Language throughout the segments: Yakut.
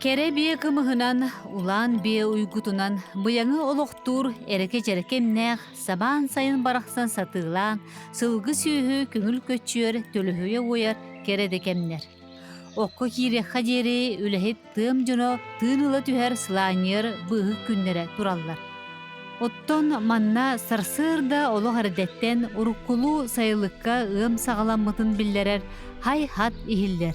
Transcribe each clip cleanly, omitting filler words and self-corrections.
Кэрэ биэ кымыһынан, улаан биэ уйгутунан быйаҥы олохтуур эрэкэ-дьэрэкэ имнээх самаан сайын барахсан сатыылаан, сылгы сүөһү көҥүл көччүөр төлөһүйэ уойар кэрэ да кэмнэр. Окко киириэххэ диэри үлэһит тыам дьоно тыын ыла түһэр сылаанньыйар быыһык күннэрэ тураллар. Оттон манна сарсыарда олох эрдэттэн уруккулуу сайылыкка ыам саҕаламмытын биллэрэр һай-һат иһиллэр.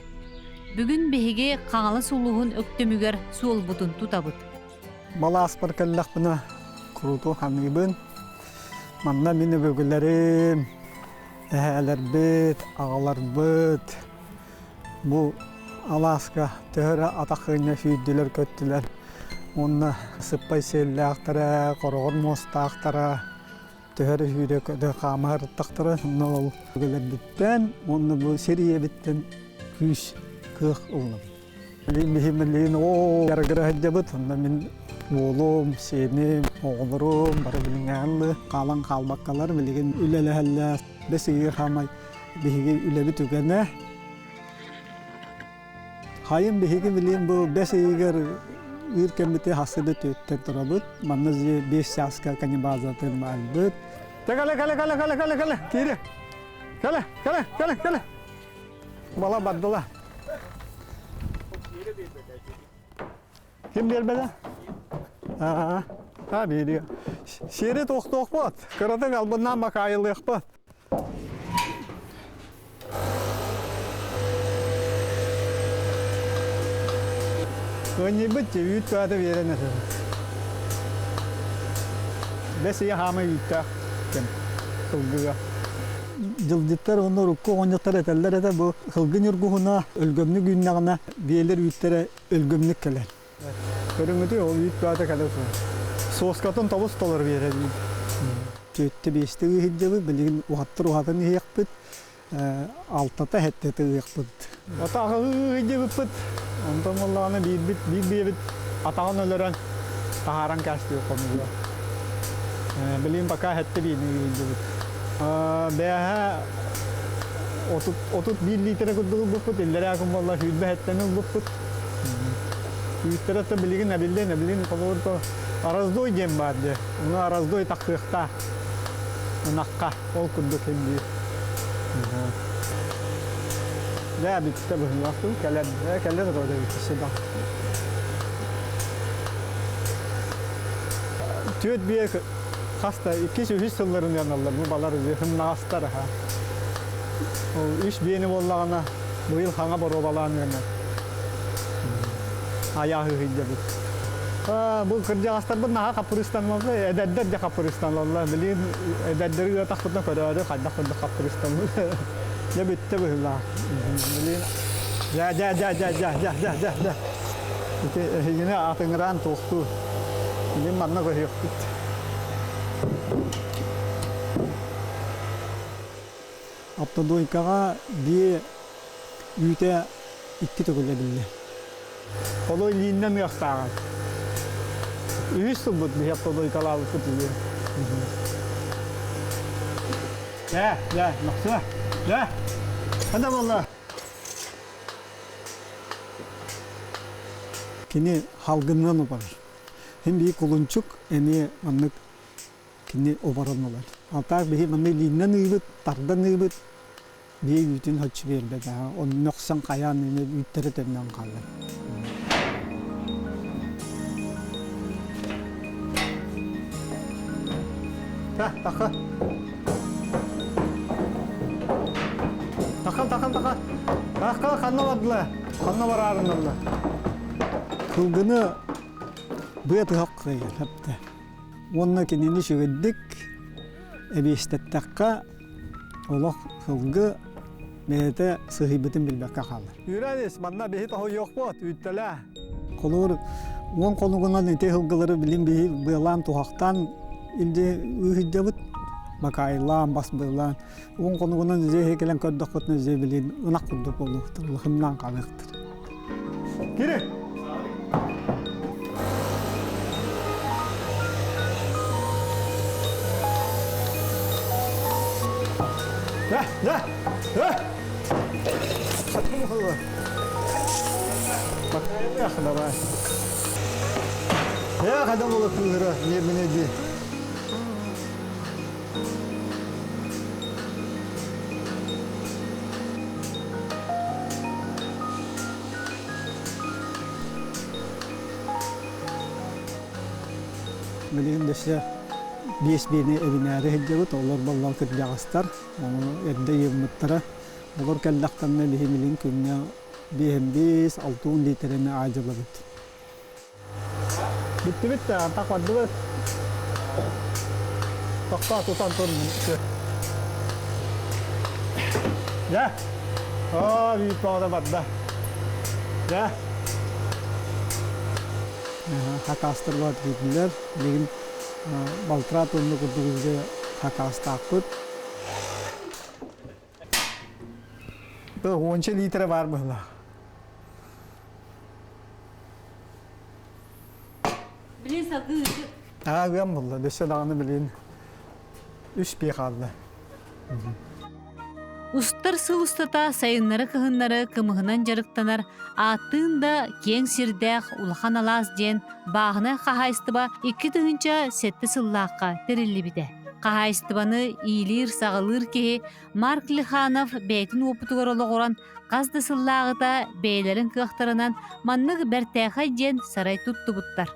Бүгүн биһиги Хаҥалас улууһун Өктөмүгэр суолбутун тутабыт. Балааспар кэллэхпинэ курутуу ханыыбын. Манна мин өбүгэлэрим, эһээлэрбит, аҕаларбыт бу алааска төһө эрэ атах кыынньа сүүрдүлэр-көттүлэр. Уонна сыппай сиэллээхтэрэ, хороҕор муостаахтара төһө эрэ сүүрэ-көтө хаама сырыттахтара. Онно ол өбүгэлэрбиттэн уонна бу сир ийэбиттэн күүс, кыах ыллым. Билигин оо ярыгыра сылдьабыт. Онно мин уолум, сиэним, оҕолорум бары билиҥҥээҕи хаалан хаалбаккалар билигин үлэлэһэллэр. Бэс ыйыгар хаамай биһиги үлэбит үгэнэ. Хайын биһиги билигин бу бэс ыйыгар ыыр кэммити хасыда түөттэн турабыт. Манна 5 чааска канибазатын баарбыт. Кэлэ, кэлэ, кэлэ, кэлэ, кэлэ, кэлэ, киири. Кэлэ, кэлэ, кэлэ, кэлэ. Бала бардыла. Ким биэрбэтэ? Аа, аа биэриэ. Сиэри тохтуохпут, кыратык албыннаан бакаайылыахпыт. Ыанньыйбыт үүт баата биэрэн этэ. Бэс ыйа хаамай үүттээх кэм сылгыга. Дьылдьыттар уонна урукку оҕонньоттор этэллэр этэ бу сылгы ньургуһуна өлгөмнүк үүннэҕинэ биэлэр үүттэрэ өлгөмнүк кэлэр. Көрүҥүтүй ол үүт баата кэлэ турар. Суоскатын тобус толору биэрэр. Түөттэ биэстэ ыыһыддьабыт, билигин уһаттар уһатан иһиэхпит, алтата сэттэтэ ыһыахпыт. Атаҕы ыыһыддьабыппыт, онтон буоллаҕына биирбит биир биэбит атаҕын өлөрөн таһааран кээстибит хонууга. Билигин пока сэттэ биэни ыыһыддьабыт. Бээһэ 31 литрэ курдук ылбыппыт, иллэрээ күн буолла 20 сэттэни ылбыппыт. Үүттэрэ то билигин эбиллэн, эбилин холобур то раздой диэн баар дии. Ону раздой тахсыахтаах ынахха ол курдук иһиллиир. Дьэ бүттэ быһыылаах дуу, кэлэн, кэлэ турар эбит сыда. Түөрт биэ хас да иккис үһүс сылларын ыаналлар бу балар сымнаҕастар аха. Ол үс биэни буоллаҕына быйыл хаҥа боруобалаан ыанар. Айааһы сылдьабыт. Бу кырдьаҕастарбыт наһаа хаппырыыстаналлар, эдэрдэр да хаппырыыстаналлар. Билигин эдэрдэри ыатахпытына көрөөрү хайдах курдук хаппырыыстаналлар. Дьэ бүттэ быһыылаах. Билигин дьэ дьэ дьэ дьэ дьэ дьэ дьэ дьэ дьэ Ити эһигини атыҥыраан туохтуу. Билигин манна көһүөхпүт. Автодойкаҕа биэ үүтэ икки төгүл эбиллэр. Холой илииннэн ыахтааҕар. Үһүс сылбыт биһи автодойкалаабыппыт үһү. Дьэ, дьэ, Нохсуа, дьэ, ханна буолла? Кини халгынынан убарар. Хин бии кулунчук эмиэ маннык кини оборон ылар. Алтаах биһи манна илииннэн ыыбыт, тардан ыыбыт, биэ үүтүн хоччу биэрбэт аа онно охсон хайаан эмэ үүттэрэ төннөн хаалар. Таха. Таха, таха, таха. Таха, ханна бардылар? Ханна бараарыналлар? Кылгыны быа тыһах кыайар хэптэ. Уонна кинини үчүгэйдик эбиэстэттэххэ, олох сылгы бэйэтэ сыһыйбытын билбэккэ хаалар. Үүрэн ис, манна биһи тоһуйуохпут, үүттэлээ. Холобур, уон хонугунан ити сылгылары билин биһи быалаан-туһахтаан илдьэ ыыһыйдьабыт, бакаайылаан, бас быалаан. Уон хонугунан дьиэ кэлэн көрдөххүтүнэ дьиэ билин ынах курдук буолуохтар, улаханнаан хаалыахтар. Кири! Да, да, да! Эх, давай. Эх, адам була кыыһыра, ньиэрбинэ дии. Билигин дөссө биэс биэни эбинээри сылдьабыт, олор боллон кырдьаҕастар, ону эрдэ ыйыммыттара. Олор кэллэхтэринэ биһи билигин күҥҥэ биэһин биэс, алтуон лиитэрэни аадьылабыт. Бүттүбүт да, антах бардыбыт. Тохтоо тутан тур. Дьэ. Оо, биир тоҕо барда. Дьэ. Хакаастарбат киирдилэр. Билигин балтараа тонна курдук уже хакаастаахпыт. Уонча лиитэрэ баар быһыылаах. Билин салгыы Аа, ыам булла. Өссө даҕаны билин үс пиэ хаалла. Устар сыл устата сайыннары-кыһыннары кымыһынан дьарыктанар, ааттыын да киэҥ сирдээх Улахан Алаас диэн бааһынай хаһаайыстыба 2007 сыллаахха тэриллибитэ. Хаһаайыстыбаны иилиир-саҕалыыр киһи Марк Лиханов бэйэтин уопутугар олоҕуран хас да сыллааҕыта бэйэлэрин кыахтарынан маннык бэртээхэй диэн сарай туттубуттар.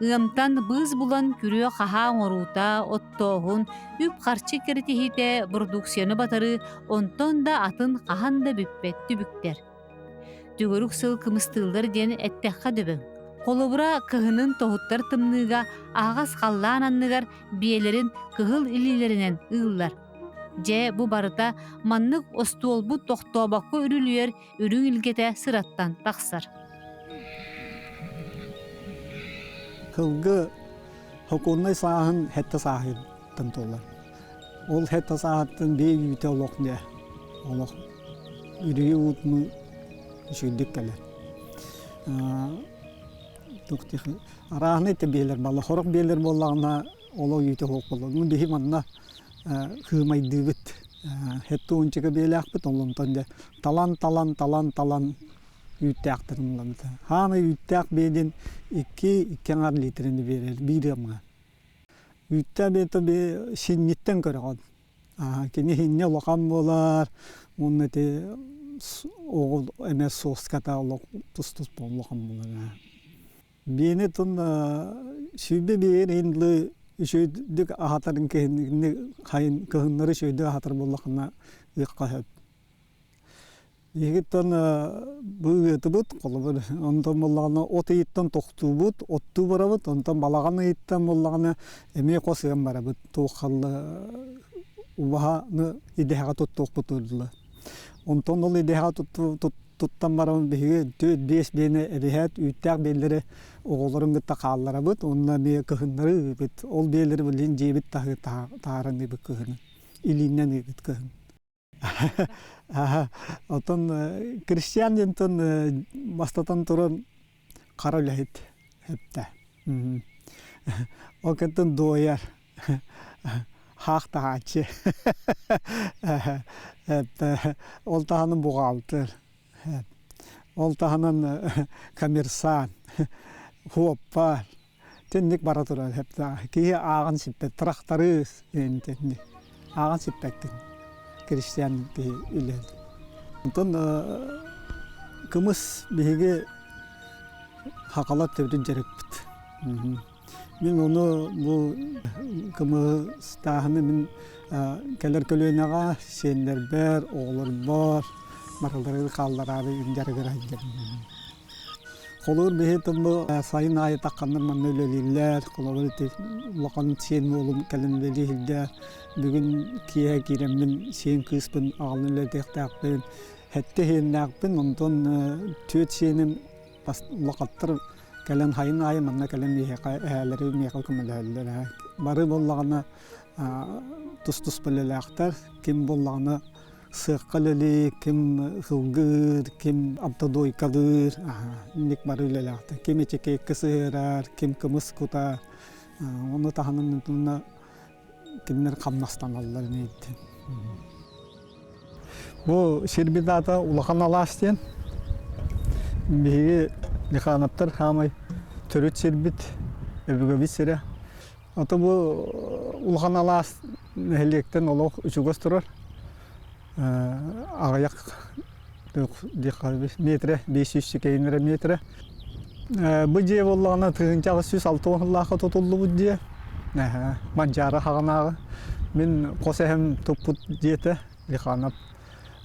Ыамтан быыс булан күрүө-хаһаа оҥоруута, оттооһун, үп-харчы кэритиһиитэ, бородууксуйаны батарыы, онтон да атын хаһан да бүппэт түбүктэр. Төгүрүк сыл кымыстыыллар диэн эттэххэ дөбөҥ. Холобура, кыһынын тоһуттар тымныыга аһаҕас халлаан анныгар биэлэрин кыһыл илиилэринэн ыыллар. Дьэ, бу барыта маннык остуолбут тохтообокко үрүлүйэр үрүҥ илгэтэ сыраттан тахсар. Кылгы хокуоннай сааһын хэттэ сааһыттан туолар. Ол хэттэ сааһыттан бэйэ үүтэ олох дьэ олох үрүйэ уутуну үчүгэйдик кэлэр. Арааһынай да биэлэр балла сорох биэлэр буоллаҕына олох үүтэ суох буолар. Ну биһи манна кыымайдыыбыт. Хэттэ уончака биэлээхпит, онтон дьэ талан талан талан талан үүттээхтэрин ылабыт. Хаамай үүттээх биэ диэн икки икки аҥаар лиитэрэни биэрэр биир ыамҥа. Үүттээх биэтэ бэйэ синньиттэн көрөҕүн. Кини синньэ улахан буолар уонна ити оҕо эмэ суоската олох тус-туспа улахан буолар. Биэни тун сүүрбэ биир иһин үчүгэйдик аһатарын киһини хайын кыһыннары үчүгэйдик аһатар буоллахына ыахха сөп. Биһигиттэн бу ыытыбыт, холобур, онтон буоллаҕына от ыйыттан тохтуубут, оттуу барабыт, онтон балаҕан ыйыттан буоллаҕына эмиэ хос ыан барабыт. Туох-халла убаһаны идэһэҕэ туттуохпут дылы. Онтон ол идэһэҕэ туттан баран биһиги түөрт биэс биэни эбиһээт үүттээх биэлэри оҕолорун кытта хаалларабыт уонна эмиэ кыһыннары ыыбыт. Ол биэлэри билигин дьиэбит таһааран ыыбыт кыһынын, илиинэн ыыбыт кыһын. Оттон крестьян диэнтэн бастатан туран хара үлэһит эптэ. Ол кэнтэн дуойар хаах таһааччы ол таһынан буҕаалтыр ол таһынан коммерсант хуоппар Тинник бара турар киһи ааҕан сиппэт тракторы тинник ааҕан сиппэккин крестьян киһи үлэһит. Онтон кымыс биһиги хахалар төбөтүн дьарыкпыт. Мин ону бу кымыстааһыны мин кэлэр көлүөнэҕэ сиэннэрбэр, оҕолорбор барыларыгар хааллараары дьарыгыра сылдьабын. Холобур, биһи бу сайын аайы тахханнар манна үлэлииллэр. Холобур, ити улахан сиэн уолум кэлин үлэлии сылдьар. Бүгүн киэһэ киирэммин сиэн кыыспын аҕалан үлэлэтиэхтээхпин. Сэттэ сиэннээхпин, онтон түөрт сиэним улахаттар кэлэн сайын аайы манна кэлэн миэхэ эһээлэри миэхэ көмөлөһөллөр. Бары буоллаҕына тус-туспа үлэлээхтэр. Ким буоллаҕына сыахха үлэлиир, ким сылгыыр, ким автодойкалыыр, инник бары үлэлээхтэр. Ким этикетка сыһыарар, ким кымыс кутар. Ону таһынан уонна кинилэр хамнастаналлар инниттэн. Бу сирбит аата Улахан Алаас диэн. Биһиги Лихановтар хаамай төрүт сирбит, өбүгэбит сирэ. Ото бу улахан алаас нэһилиэктэн олох үчүгэс турар. Аҕыйах метрэ, 500 кэйинэрэ метрэ. Бу дьиэ буоллаҕына 1860 сыллаахха тутуллубут дьиэ. Манчаары хаҕанааҕы. Мин хос эһэм туппут дьиэтэ Лиханов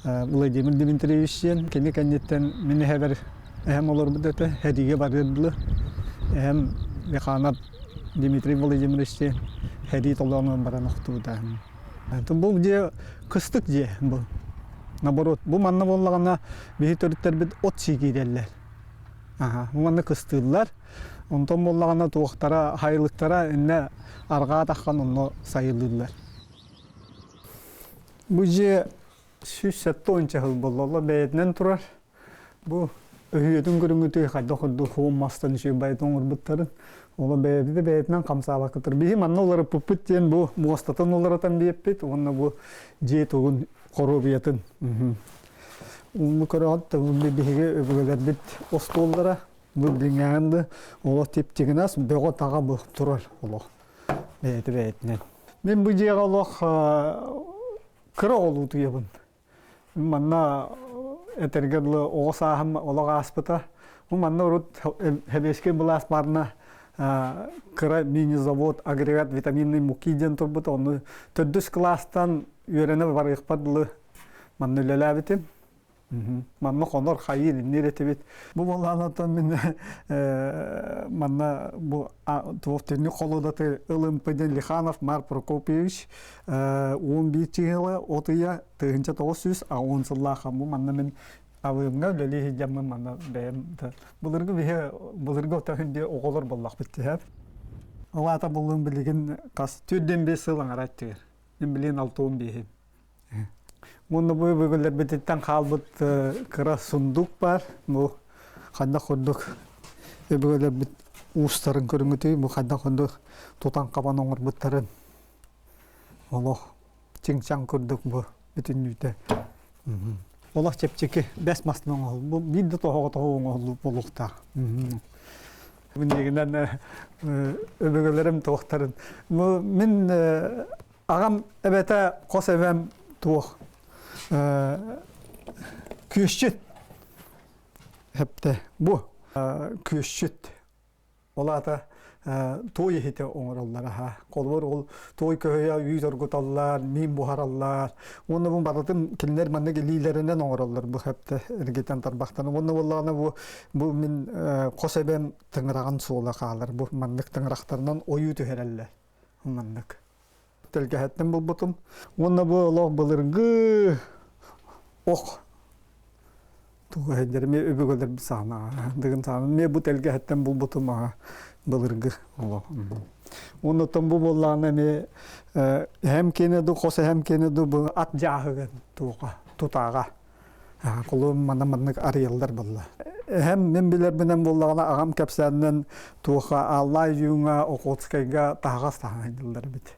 Владимир Дмитриевич диэн. Кини кэнниттэн мин эһэбэр эһэм олорбут этэ, сэриигэ барыар дылы. Эһэм Лиханов Дмитрий Владимирович диэн сэрии толоонун баран охтубута. Бу дьиэ кыстык дьиэ бу. Наоборот, бу манна буоллаҕына биһи төрүттэрбит от сии киирэллэр. Аха, бу манна кыстыыллар. Онтон буоллаҕына туохтара, хайылыктара иннэ арҕаа таххан онно сайылыыллар. Бу дьиэ 170 сыл буолла, бэйэтинэн турар. Бу өһүөтүн көрүҥүтүй хайдах курдук хуум мастан үчүгэй оҥорбуттарын ол бэйэбит бэйэтинэн хамсаабакка биһи манна уларыппыппыт диэн бу муостатын уларытан биэппит уонна бу дьиэ тугун хоруобуйатын Бу көрөҕүт да биһиги өбүгэлэрбит остуоллара бу билиҥҥээҕин да олох тип-тигинас бөҕө-таҕа бу турар олох бэйэтэ бэйэтинэн. Мин бу дьиэҕэ олох кыра оҕолуу Манна этэргэ дылы оҕо сааһым олох ааспыта. Бу манна урут Сэбиэскэй былаас баарына кыра мини-завод агрегат витаминной муки диэн турбута. Ону төрдүс кылаастан үөрэнэ барыахпар дылы манна үлэлээбитим. Манна хонор хайыыр иннир этибит. Бу буоллаанаттан мин манна бу туох түннүк холодаты ылымпы диэн Лиханов Марк Прокопьевич 11 чыһыла от ыйа 1980 сыллаах бу манна мин алыымҥа үлэлии сылдьаммын манна бэйэм былыргы биһи былыргы отоһун диэ оҕолор буоллахпыт тиһэр. Ол аата буллум билигин хас 45 сыл аҥара өттүгэр. Мин билигин 65-им. Уонна бу өбүгэлэрбититтэн хаалбыт кыра сундук баар. Бу ханна курдук өбүгэлэрбит уустарын көрүҥүтүй, бу хайдах курдук тутан-хабан оҥорбуттарын олох чиҥ-чаҥ курдук бу бүтүннүүтэ. Олох чэпчэки бэс масынан оҥоһул. Бу биир да тоһоҕо тоһоҕо оҥоһуллубут буолуохтаах. Миннигинэн өбүгэлэрим туохтарын. Мин Аҕам эбэтэ хос эбэм туох күөсчүт эптэ бу күөсчүт ол аата туой иһитэ оҥороллор аха холобур ол туой көһүйэ үүт оргуталлар миин буһараллар уонна бу барытын кинилэр маннык илиилэринэн оҥороллор бу хэптэ эргитэн тарбахтан уонна буоллаҕына бу бу мин хос эбэм тыҥыраҕын суола хаалар бу маннык тыҥырахтарынан ойуу түһэрэллэр маннык тэлгэһэттэн булбутум. Уонна бу олох былыргы ох туга сылдьар эмиэ өбүгэлэрбит саҕана дыгын саҕана эмиэ бу тэлгэһэттэн булбутум аҕа былыргы олох. Уонна оттон бу буоллаҕына эмиэ эһэм киэнэ ду хос эһэм киэнэ ду бу ат дьааһыгын туоха тутааҕа Кулуум манна маннык арыйаллар буолла. Эһэм мин билэрбинэн буоллаҕына аҕам кэпсээнинэн туоха Ааллаай Дьууҥа Охотскайга таһаҕас таһаһайдыллар эбит.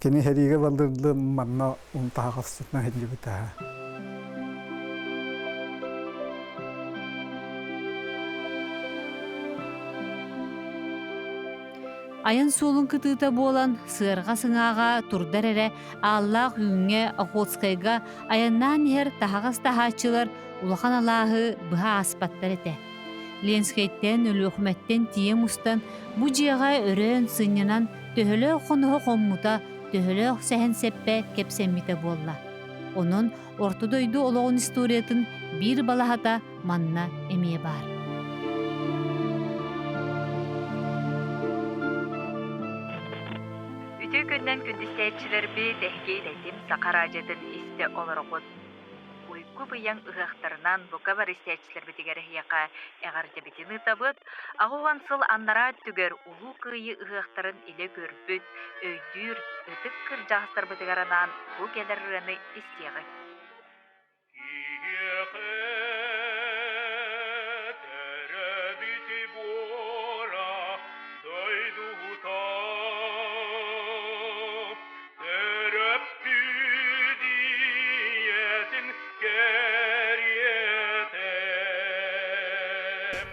Кини сэриигэ балырды манна ун таһаҕасчытынан сылдьыбыта. Айан суолун кытыыта буолан, сыарҕа сыҥааҕа турдар эрэ Ааллаах Үүҥҥэ, Охотскайга айаннаан иһэр таһаҕас таһааччылар улахан алааһы быһа ааспаттар этэ. Ленскэйтэн, Өлүөхүмэттэн тиийэ мустан, бу дьиэҕэ өрөөн, сынньанан төһөлөөх хоноһо хоммута, төһөлөөх сэһэн-сэппэ кэпсэммитэ буолла. Онон Орто дойду олоҕун историятын биир балаһата манна эмиэ баар. Үтүө күннэн күндүстээччилэрбит, эһиги Тэтим Саха араадьыйатын истэ олороҕут. Уйгу быйаҥ ыһыахтарынан бука бары истээччилэрбитигэр эһиэхэ эҕэрдэбитин ыытабыт. 80 сыл аннараа өттүгэр Улуу Кыайыы ыһыахтарын илэ көрбүт, өйдүүр, ытык кырдьаҕастарбытыгар анаан бу кэлэр ырыаны истиэҕиҥ. Киһиэхэ төрөөбүтү буора дойдута төрөппүт ийэтин кэриэтэ.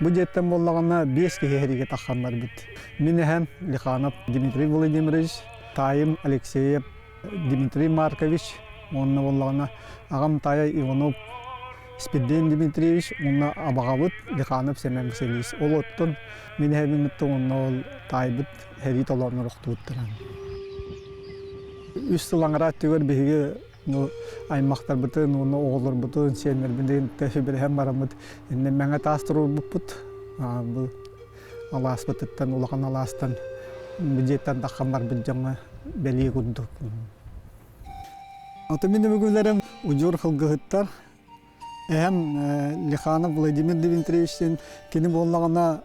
Бу дьиэттэн буоллаҕына биэс киһи эһэригэ тахсан барбыт. Мин эһэм Лиханов Дмитрий Владимирович, таайым Алексеев Дмитрий Маркович уонна буоллаҕына аҕам таайа Иванов Спирден Дмитриевич уонна абаҕабыт Лиханов Семен Васильевич. Ол оттон мин эһэбин кытта уонна ол таайбыт сэрии толооннор охтубуттара. Үс сыл аҥараа өттүгэр биһиги ну, аймахтарбытын уонна оҕолорбутун, сиэннэрбитин сүбэлэһэн бараммыт иннэ мэҥэ таас туруорбуппут. Бу алааспытыттан, улахан алаастан дьиэттэн таххан барбыт дьоҥҥо бэлиэ курдук. Ото мин өбүгэлэрим удьуор кылгыһыттар. Эһэм Лиханов Владимир Дмитриевич диэн кини буоллаҕына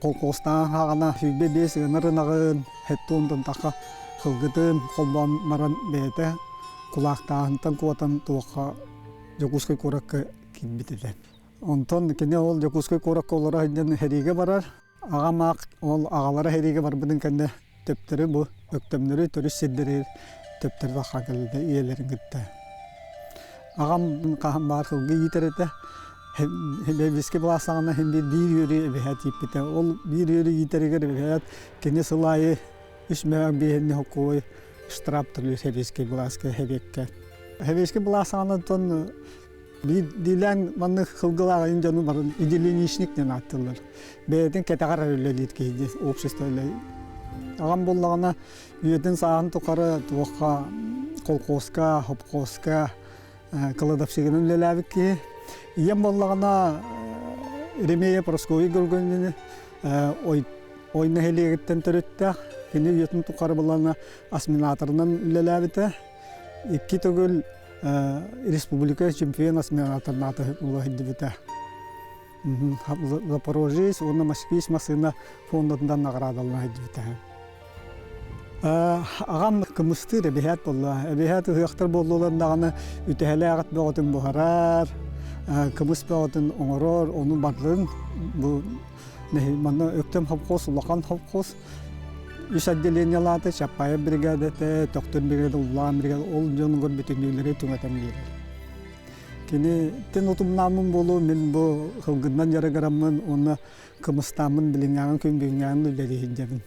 Колхуостаан хаҕана 25 ыанар ынаҕын, 70 тахха сылгытын холбоон баран бэйэтэ кулаахтааһынтан куотан туохха Дьокуускай куоракка киирбит этэ. Онтон кини ол Дьокуускай куоракка олоро сылдьан сэриигэ барар. Аҕам аах ол аҕалара сэриигэ барбытын кэннэ төптөрү бу Өктөмнөрү төрүт сирдэригэр төптөрү тахха кэллэ ийэлэрин кытта. Аҕам хаһан баар сылгы иитэр этэ. Бэбиэскэ былаастаҕына иһин биир үөрүү эбэһээт ииппитэ. Ол биир үөрүү иитэригэр эбэһээт кини сыл аайы үс мөһөөх биэһинни хокуой штраф төлүүр сэбиэскэй былааска сэбиэккэ. Сэбиэскэй былаас саҕанаттан биирдиилээн маннык сылгылаах айын дьону барын единоличник диэн ааттыыллар. Бэйэтин кэтэҕэр үлэлиир киһи диэн общество үлэлиир. Аҕам буоллаҕына үйэтин сааһын тухары туохха колхозка, хопхозка кладовщигынан үлэлээбит киһи. Ийэм буоллаҕына Ремея Прасковья Гургунини ой нэһилиэгиттэн төрүттээх. Кини үйэтин тухары булана осеменаторынан үлэлээбитэ. Икки төгүл республика чемпион осеменаторнааты була сылдьыбыта. Запорожец уонна Москвич массыына фондатынан наҕараадалана сылдьыбыта. Аҕам кымыстыыр эбиһээт буолла. Эбиһээт ыһыахтар буоллулар даҕаны үтэһэлээх ат бөҕөтүн буһарар, кымыс бөҕөтүн оҥорор, ону барытын бу манна Өктөм совхоз улахан совхоз үс отделениелаата Чапаев бригадата, Төхтүр бригада, Улаан бригада ол дьонугар бүтүннүүлэри түҥэтэн биэрэр. Кини тин утумнааммын буолуо мин бу сылгыннан дьарыгыраммын уонна кымыстааммын билиҥҥээҕин күн бүгүҥҥээҕин үлэлии сылдьабын.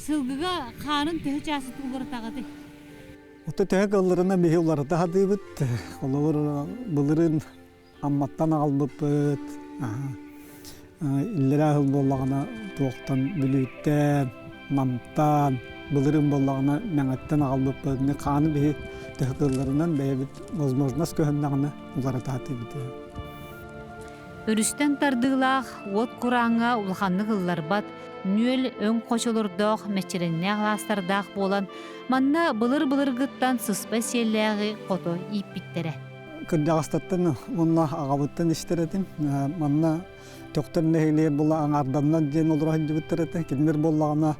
Сылгыга хаанын төһө чаасы уларытаҕытый? Ото төһө кылларына биһи уларыта сатыыбыт. Холобур, былырыын Амматтан аҕалбыппыт. Иллэрээ сыл буоллаҕына туохтан Бүлүүттэн, Намтан, былырыын буоллаҕына Мэҥэттэн аҕалбыппыт. Хааны биһи төһө кылларынан бэйэбит возможность көһүннэҕинэ уларыта сатыыбыт. Өрүстэн тардыылаах уот курааҥҥа улаханнык ылларбат, нүөл өҥ хочолордоох мэччирэҥнээх алаастардаах буолан, манна былыр-былыргыттан сыспай сиэллээҕи хото ииппиттэрэ. Кырдьаҕастартан уонна аҕабыттан истэр этим. Манна Төхтөр нэһилиэк була аҥаарданнар диэн олоро сылдьыбыттар этэ. Кинилэр буоллаҕына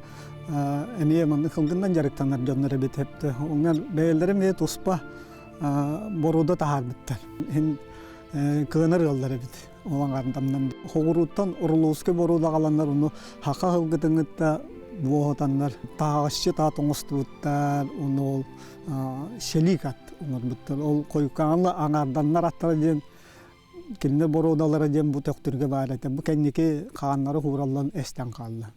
эмиэ маннык сылгыннан дьарыктанар дьоннор эбит эптэ. Онно бэйэлэрэ эмиэ туспа боруода таһаарбыттар. Иһин кыанар ыаллар эбит. Ол аҥаардамнан хоҕурууттан Орловскай боруода аҕаланнар ону хаха сылгытын кытта буоһатаннар таһаҕасчы таат оҥостубуттар, ону ол сэлиик ат оҥорбуттар. Ол хойукааҥы аҥаарданнар аттара диэн кинилэр боруодалара диэн бу Төхтүргэ баар этэ. Бу кэнники хааннара хуураллан эстэн хаалла.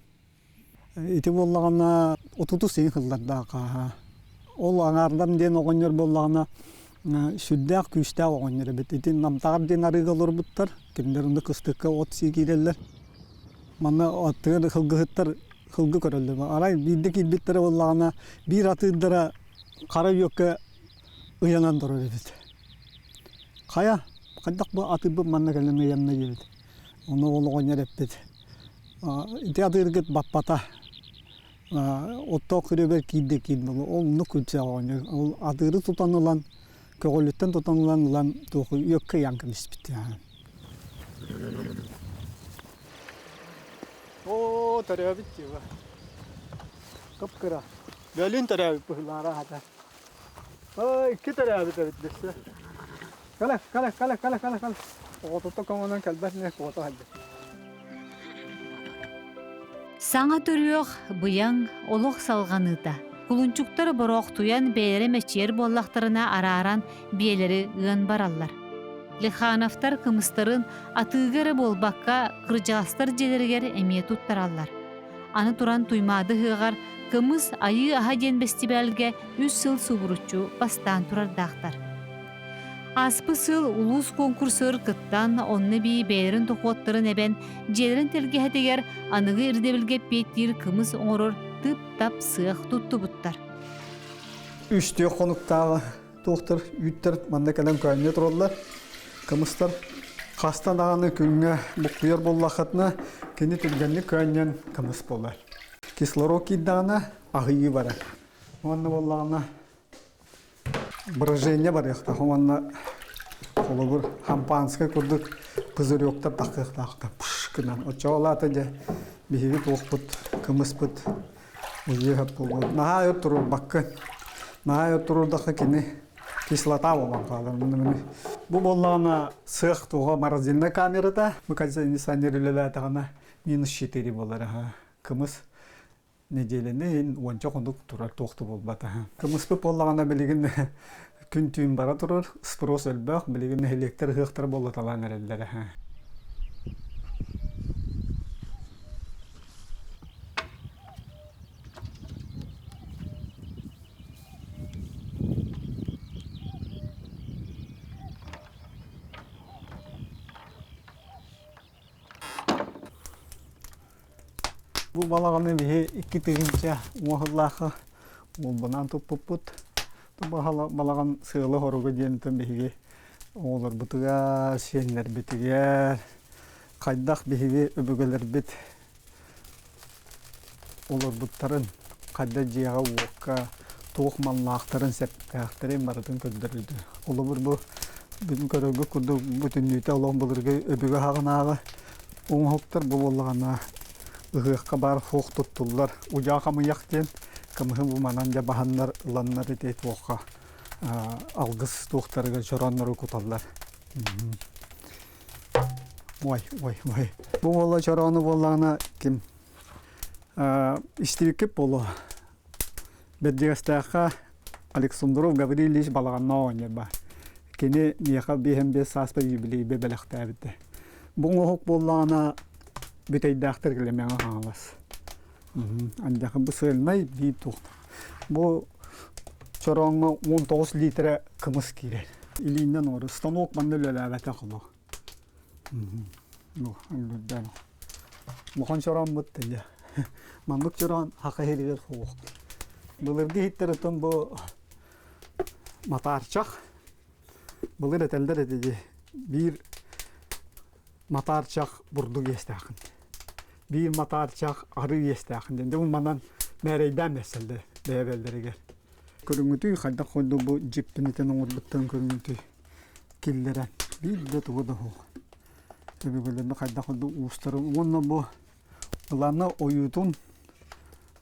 Ити буоллаҕына отутус син сыллардаах хааһа. Ол аҥаардан диэн оҕонньор буоллаҕына сүрдээх күүстээх оҕонньор эбит. Ити Намтаҕар диэн арыыга олорбуттар. Кинилэр онно кыстыкка от сии киирэллэр. Манна аттыгар сылгыһыттар сылгы көрөллөр. Арай биирдэ киирбиттэрэ буоллаҕына биир атыырдара хара үөккэ ыйанан турар эбит. Хайа, хайдах бу атыырбыт манна кэлэн ыйанна диэбит. Ону ол оҕонньор эппит. Ити атыыргыт баппата. Оттоох күрүөбэр киирдэ киир буолуо. Ол оннук күлсээх оҕонньор. Ол атыыры тутан ылан, көҕүлүттэн тутан ылан ылан туох үөккэ ыйан кэбиспит. Оо, төрөөбүт дьыла. Кып-кыра. Бөлүүн төрөөбүт быһыылаара аата. Ой, икки төрөөбүт эбит дэссе. Кэлэ, кэлэ, кэлэ, кэлэ, кэлэ, кэлэ. Оҕотуттан көҥөнөн кэлбэт не куота сылдьар. Саҥа төрүөх, быйаҥ, олох салҕаныыта. Кулунчуктар бороохтуйан бэйэлэрэ мэччийэр буоллахтарына арааран биэлэри ыан бараллар. Лихановтар кымыстарын атыыга эрэ буолбакка, кырдьаҕастар дьиэлэригэр эмиэ туттараллар. Аны туран Туймаады ыһыаҕар Кымыс айыы аһа диэн бэстибээлгэ үс сыл субуруччу бастаан турардаахтар. Ааспыт сыл улуус куонкурсугар кыттан, онно эбии бэйэлэрин дохуоттарын эбэн, дьиэлэрин тэлгэһэтигэр аныгы ирдэбилгэ эппиэттиир кымыс оҥорор тып-тап сыах туттубуттар. Үстүү хонуктааҕы туохтар үүттэр манна кэлэн көөнньө тураллар. Кымыстар хаста даҕаны күҥҥэ буккуйар буоллаххытына, кини түргэнник көөнньөн кымыс буолар. Кислород киирдэҕинэ аһыйыы барар. Уонна буоллаҕына брожение барыахтаах уонна холобур хампаанскай курдук пузыректар тахсыахтаахтар пш гынан. Оччоҕо ол аата дьэ биһиги туохпут кымыспыт уйуһа буолуо. Наһаа өр туруорбаккын. Наһаа өр туруордахха кини кислота буолан хаалар. Бу буоллаҕына сыах туоҕа морозильнай камерата бу кондиционер үлэлээтэҕинэ минус 4 буолар аха. Кымыс нэдиэлэни иһин уонча хонук турар туох да буолбата. Кымыспыт буоллаҕына билигин күн-түүн бара турар, спрос элбэх, билигин нэһилиэктэр ыһыахтара буоллаталаан эрэллэрэ. Бу балаҕаны биһи 2000 уоһуллаахха уолбунаан туппуппут. Балаҕан сыала-соруга диэнтэн биһиги оҕолорбутугар, сиэннэрбитигэр хайдах биһиги өбүгэлэрбит олорбуттарын, хайдах дьиэҕэ-уокка туох маллаахтарын, сэптээхтэрин барытын көрдөрдө. Холобур, бу бүтүн көрөргүт курдук бүтүннүүтэ олох былыргы өбүгэ хаҕынааҕы оҥоһуктар бу буоллаҕына ыһыахха баар суох туттуллар удьаа хамыйах диэн кымыһы бу манан дьэ баһаннар ыланнар ити туохха алгыс туохтарыгар чорооннору куталлар. Ой, ой, ой. Бу буолла чороону буоллаҕына ким истибиккит буолуо. Бэрдьигэстээххэ Александров Гаврил Ильич балаҕанна оҕонньор баар. Кини миэхэ биэһэн биэс сааспар юбилейбэ бэлэхтээбитэ. Бу оҥоһук буоллаҕына бүтэйдээхтэр кэлэмэҕэ хаҥалас. Андьаха бу сыальнай биир туох. Бу чорооҥҥо 19 литрэ кымыс киирэр. Илииннэн оҥорор. Станок манна үлэлээбэтэх олох. Улахан чорооммут дьэ. Маннык чороон хаха иһиригэр суох. Былыргы иһиттэр оттон бу матаарчах. Былыр этэллэр этэ дии. Биир матаарчах бурдук иэстээхин. Биир матаарчах арыы иэстээхин диэн. Дьэ бу манан мээрэйдээн бэссэллэр бэйэбэллэригэр. Көрүҥүтүй хайдах курдук бу дьиппинитин оҥорбуттарын көрүҥүтүй киллэрэн биир да тугу да суох. Өбүгэлэрбит хайдах курдук уустарын уонна бу ылана ойуутун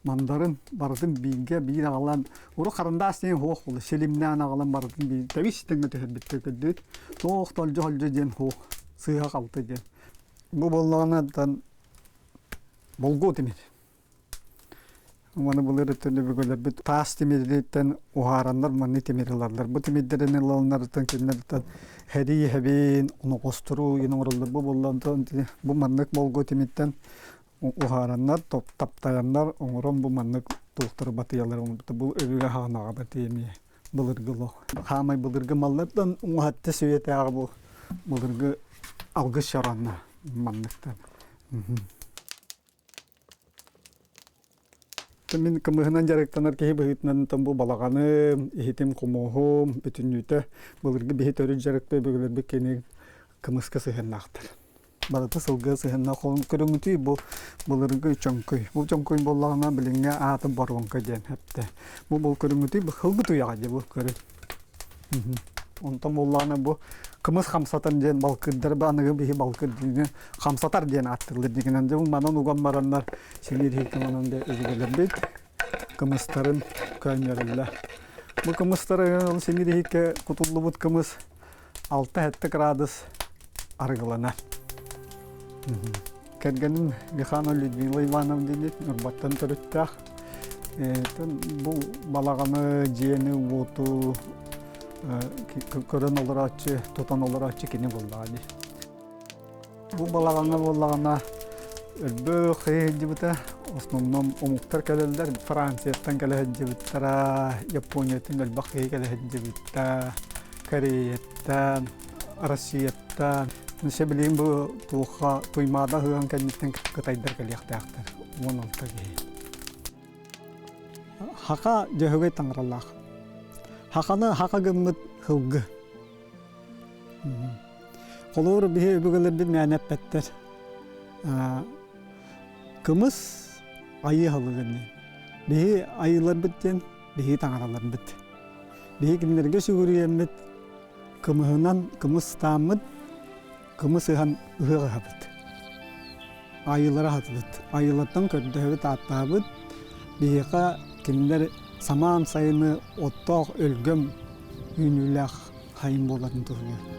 мандарын барытын бииргэ биир аҕалан урут харандаас диэн суох буолла силимнээн аҕалан барытын биир тэбис тэҥҥэ түһэрбиттэр көрдүбүт туох толдьо холдьо диэн суох сыыһа халты диэн бу буоллаҕына болгуо тимир Маны былыр өттүн өбүгэлэрбит таас тимириттэн уһаараннар манны тимир ылаллар. Бу тимирдэрин ылалларыттан кинилэртэн һэрии хэбин, оноҕостору иин оҥороллор. Бу буоллантан бу маннык болгуо тимиртэн уһаараннар, таптайаннар оҥорон бу маннык туохтары батыйалар оҥорбуттар. Бу өбүгэ хаҕанаҕа батыйа былыргы олох. Хаамай былыргы маллартан уҥуһатта сүөтээҕи бу былыргы алгыс чоронно манныктан. Мин кымыһынан дьарыктанар киһи быһыытынан бу балаҕаным, иһитим, хомуоһум бүтүннүүтэ былыргы биһи төрүт дьарыкта өбүгэлэрбит кини кымыска сыһыаннаахтар. Барыта сылгы сыһыаннаах холун көрүҥүтүй бу былыргы чөҥкүй. Бу чөҥкүй буоллаҕына билиҥҥи аатын боруоҥка диэн эптэ. Бу бу көрүҥүтүй бу хылгы туйаҕа дии бу көрүҥ. Онтон буоллаҕына бу кымыс хамсатар диэн балкырдар аныгы биһи балкыр диэни хамсатар диэн ааттыыллар дигинэн дьэ манан уган бараннар симиир иһиккэ манан да өбүгэлэрбит кымыстарын көөнньөрөллөр. Бу кымыстары симиир иһиккэ кутуллубут кымыс 6-7 градус арыгыланар. Кэргэним Миханова Людмила Ивановна диэн Ньурбаттан төрүттээх. Бу балаҕаны, дьиэни, уоту, Көрөн олорооччу, тутан олорооччу кини буоллаҕа дии. Бу балаҕаҥҥа буоллаҕына өлбөх сылдьыбыта. Основном омуктар кэлэллэр. Францияттан кэлэ сылдьыбыттара, Японияттан элбэх киһи кэлэ сылдьыбыта, Кореяттан, Россияттан. Билигин бу туохха Туймаада ыһыаҕын кэнниттэн кытайдар кэлиэхтээхтэр. 16 киһи. Хака дьөһөгөй таҥаралаах. Хаканы хака гыммыт сылгы. Холобур, биһи өбүгэлэрбит мээнэ эппэттэр. Кымыс айыы аһылыга диэн. Биһи айыыларбыт диэн биһи таҥараларбыт. Биһи кинилэргэ сүгүрүйэммит кымыһынан кымыстааммыт, кымыс ыһан ыһыах ыһабыт. Айыылары аһатыбыт. Айыылартан көрдөһөбүт, ааттаһабыт. Биһиэхэ кинилэр самаан сайыны оттоох өлгөм үүнүүлээх хайын буоларын туһугар.